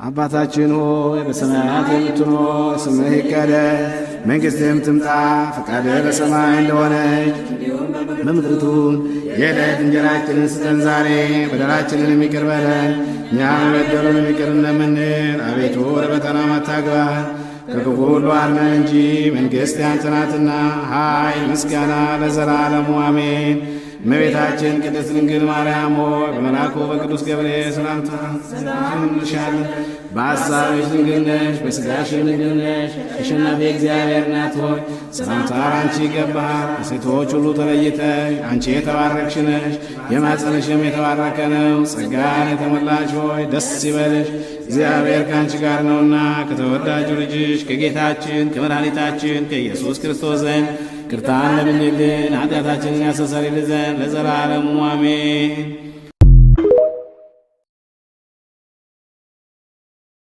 አባታችን ሆይ፣ በሰማያት የምትኖር፣ ስምህ ይቀደስ፣ መንግሥትህም ትምጣ፣ ፈቃድህ በሰማይ እንደሆነች በምድር ትሁን። የዕለት እንጀራችንን ስጠን ዛሬ፣ በደላችንን ይቅር በለን እኛም የበደሉንን ይቅር እንደምንል፣ አቤቱ ወደ ፈተና አታግባን፣ ከክፉ ሁሉ አድነን እንጂ መንግሥት ያንተ ናትና፣ ኃይል፣ ምስጋና ለዘላለሙ አሜን። እመቤታችን ቅድስት ድንግል ማርያም ሆይ፣ በመልአኩ በቅዱስ ገብርኤል ሰላምታ ሰላም እንልሻለን። በሐሳብሽ ድንግል ነሽ፣ በሥጋሽም ድንግል ነሽ። የአሸናፊ እግዚአብሔር እናት ሆይ፣ ሰላምታ አንቺ ይገባል። ከሴቶች ሁሉ ተለይተሽ አንቺ የተባረክሽ ነሽ፣ የማኅፀንሽም የተባረከ ነው። ጸጋን የተሞላሽ ሆይ፣ ደስ ይበልሽ፣ እግዚአብሔር ከአንቺ ጋር ነውና፣ ከተወዳጁ ልጅሽ ከጌታችን ከመድኃኒታችን ከኢየሱስ ክርስቶስ ዘንድ ይቅርታን ለምኝልን፣ ኃጢአታችንን ያስተሰርይልን ዘንድ ለዘላለሙ አሜን።